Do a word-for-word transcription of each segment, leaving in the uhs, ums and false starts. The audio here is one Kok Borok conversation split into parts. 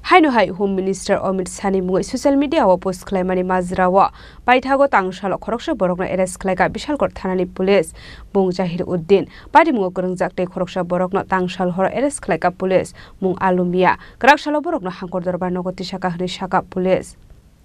Haino hai Home Minister Amit Shah ni mungwi social media o post khlaimani majra o paithago tangsalo khoroksa borokno arrest khlaikha Bishalgarh thanani police, mung Jahir Uddin, patimungo kwrwngjak tei khoroksa borokno tangsal horo arrest khlaikha police, mung Alu Mia, kwraksalo borokno Hangkor Dorbar nogo tisakha hwnwi sakha police.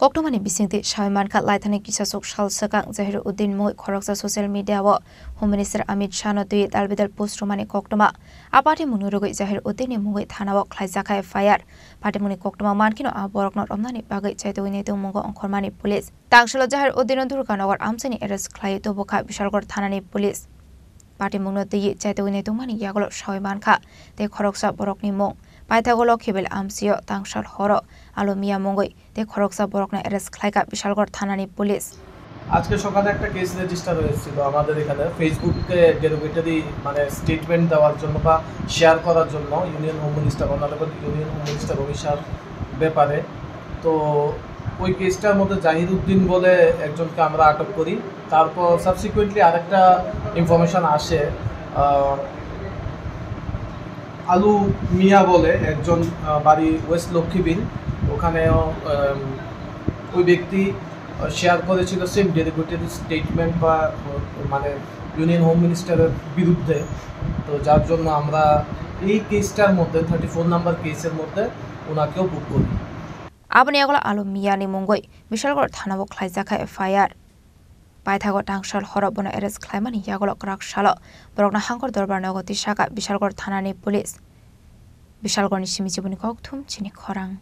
Koktwmani bisingtwi sawi mankha, laithani kisasuk sal swkang Jahir Uddin mungwi khoroksa social media o Home Minister Amit Shah no twi dalbidal post rwmani koktwma. A patimungno rwgwi Jahir Uddin ni mungwi thana o khlaijakha F I R. Patimungni koktwma mankheno a borokno romnani bagwi chaitugwi naitukmungo ongkhormani police. Tangsalo Jahir Uddin no Durganagar amchaini arrest khlaiwi tubukha Bishalgarh thanani police. Patimungno twiwi chaitugwi naitungmani yagulo sawi mankha tei khoroksa borokni mung. Paithago Lokhibel amchio tangsal horo Alu Mia mungwi tei khoroksa borokno arrest khlaikha Bishalgarh thanani police. আজকে সকালে একটা case register হয়েছিল আমাদের এখানে ফেসবুকে ডেরোগেটরি মানে স্টেটমেন্ট দেওয়ার জন্য বা শেয়ার করার জন্য union home minister, honourable union home minister Amit শাহর ব্যাপারে। তো ওই কেসটার মধ্যে জাহির উদ্দিন বলে একজনকে আমরা আটক করি। তারপর সাবসিকুয়েন্টলি আরেকটা ইনফরমেশন আসে, আহ, আলু মিয়া বলে একজন, আহ, বাড়ি ওয়েস্ট লক্ষ্মীবিল, ওখানেও, আম, ওই ব্যক্তি, আহ, শেয়ার করেছিল সেম ডেরোগেটরি স্টেটমেন্ট বা, আহ, মানে ইউনিয়ন হোম মিনিস্টারের বিরুদ্ধে। তো যার জন্য আমরা এই কেসটার মধ্যে, থার্টি ফোর নাম্বার কেসের মধ্যে ওনাকেও বুক করি। Aboni yagulo Alu Mia ni mungwi Bishalgarh thanao khlaijakha F I R. Paithago tangsal horo bono arrest khlaimani yagulo kwraksalo borokno Hangkor Dorbar nogo tisakha Bishalgarh thanani police. Bishalgarhni simi chibuni kokthum chini khorang.